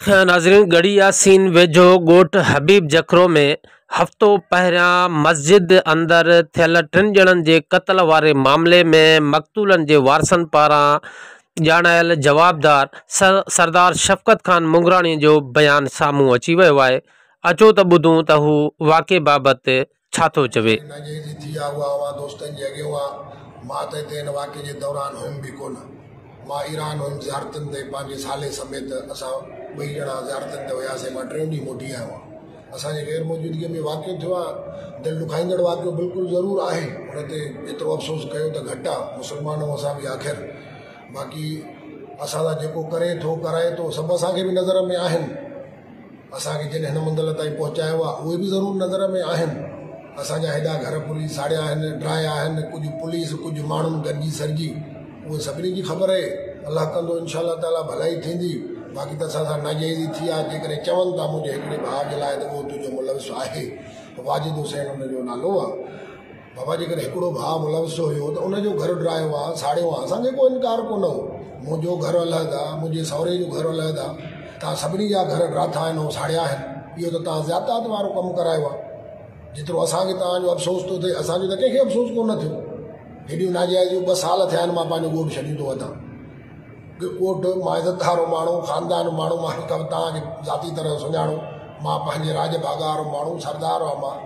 ناظرين ڳڙهي ياسين ويجهو ڳوٺ حبيب جکرو ۾ هفتو پهريان مسجد اندر ٿيل ٽن ڄڻن جي قتل واري معاملي ۾ مقتولن جي وارثن پاران ڄاڻايل جوابدار سردار شفقت خان مڱراڻي جو بيان سامهون اچي ويو آهي اچو ته ٻڌون ته هو واقعي بابت ڇا ٿو چوي؟ ناجائزي ٿي آ اها اوهان دوستن جي اڳيون آ. مان ته هتي هن واقعي جي دوران هيم به ڪونه. مان ايران هيم زيارتن تي پنهنجي سالي سميت اسان ٻئي ڄڻا زيارتن تي هياسين مان ٽيون ڏينهن موٽي آيو آهيان. اسان جي غير موجودگيء ۾ واقعو ٿيو آ. دل ڏکائيندڙ واقعو بلڪل ضرور آهي. ان تي جيترو افسوس ڪيو ته گهٽ آ. مسلمان آهيون اسان به آخر. باقي اسان سان جيڪو ڪري ٿو ڪرائي ٿو سڀ اسان کي به نظر ۾ آهن. اسان کي جن هن منزل تائين پهچايو آهي اهي به ضرور نظر ۾ آهن. اسان جا هيڏا گهر پوليس ساڙيا آهن، ڊاهيا آهن، ڪجهه پوليس ڪجهه ماڻهن گڏجي سڏجي اهي سڀني جي خبر اهي. الله ڪندو انشاء الله تعاليٰ ڀلائي ٿيندي. باقي ته اسان سان ناجائزي ٿي آهي جيڪڏهن چون ٿا منهنجي هڪڙي ڀاء جي لاء ته اهو تنهنجو ملوث آهي واجد حسين ان جو نالو آهي. بابا جيڪڏهن هڪڙو ڀاء ملوث هيو ته ان جو گهر ڊاهيو آ ساڙيو آ اسان کي ڪو انڪار ڪونه هو منهنجو گهر علحده آ منهنجي سهري جو گهر علحده آ توهان سڀني جا گهر ڊاٿا آهن ۽ ساڙيا آهن اهو ته توهان زيادتات وارو ڪم ڪرايو آ جيترو اسان کي توهان جو افسوس ٿو ٿئي اسان جو ته ڪنهن کي افسوس ڪونه ٿيو هيڏيون ناجائزيون ٻه سال ٿيا آهن مان پنهنجو ڳوٺ ڇڏيندو وتان ڳوٺ مان عزت وارو ماڻهو خاندان ماڻهو مان توهان کي ذاتي طرح سڃاڻو مان پنهنجي راڄ ڀاڳ وارو ماڻهو سردار آهيان مان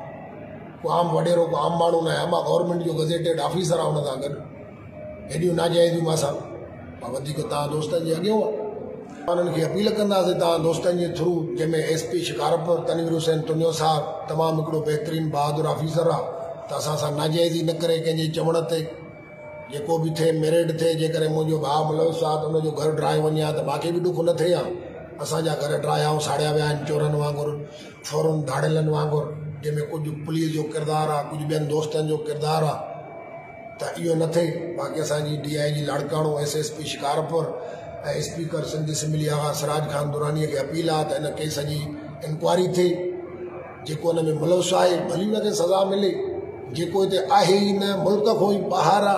ڪو عام وڏيرو ڪو عام ماڻهو نه آهيان مان گورنمينٽ جو گزيٽيڊ آفيسر آهيان ان سان گڏ هيڏيون ناجائزيون مان سان مان وڌيڪ توهان دوستن جي اڳيون انهن کي اپيل ڪنداسين توهان دوستن جي ٿرو جنهن ۾ ايس پي شڪارپور تنوير حسين تنيو صاحب تمام هڪڙو بهترين بهادر آفيسر آهي ته اسان سان ناجائزي نه ڪري ڪنهن جي چوڻ تي جيڪو به ٿئي ميرٽ ٿئي جيڪڏهن منهنجو ڀاء ملوث آهي ته ان جو گهر ڊاهيو وڃي ها ته مانکي به ڏک نه ٿئي ها اسان جا گهر ڊاهيا ۽ ساڙيا ويا آهن چورن وانگر ڦورن ڌاڙيلن وانگر جنهن ۾ ڪجهه پوليس جو ڪردار آهي ڪجهه ٻين دوستن جو ڪردار آهي ته اهو نه ٿئي باقي اسان جي D I G Larkana S S P Shikarpur ۽ speaker Sindh assembly Agha Siraj Khan Durrani کي اپيل آهي ته ان ڪيس جي انڪوائري ٿئي جيڪو ان ۾ ملوث آهي ڀلي ان کي سزا ملي جيڪو هتي آهي ئي نه ملڪ کان ئي ٻاهر آ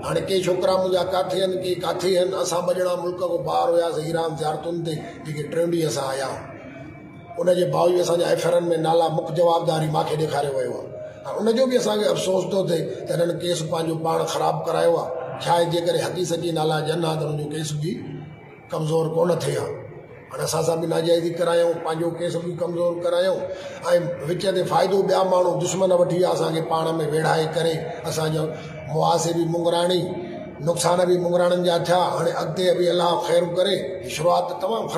هاڻي ڪي ڇوڪرا منهنجا ڪاٿي آهن ڪي ڪاٿي آهن اسان ٻه ڄڻا ملڪ کان ٻاهر هياسين ايران زيارتن تي جيڪي ٽيون ڏينهن اسان آيا ان جي باوجود اسان جا ايف آر ۾ نالا مک جوابداري ماکي ڏيکاريو ويو آهي هاڻي ان جو به اسان کي افسوس ٿو ٿئي ته هنن ڪيس پنهنجو پاڻ خراب ڪرايو آهي شايد جيڪڏهن حقي سچي نالا ڏين ها ته انهن جو ڪيس به ڪمزور ڪونه ٿئي ها. هاڻي اسان سان به ناجائزي ڪرايائون، پنهنجو ڪيس به ڪمزور ڪرايائون ۽ وچ تي فائدو ٻيا ماڻهو دشمن وٺي ويا اسان کي پاڻ ۾ ويڙهائي ڪري اسان جو معاوضي به مڱراڻي نقصان به مڱراڻن جا ٿيا هاڻي اڳتي به الله خير ڪري هي شروعات تمام خراب.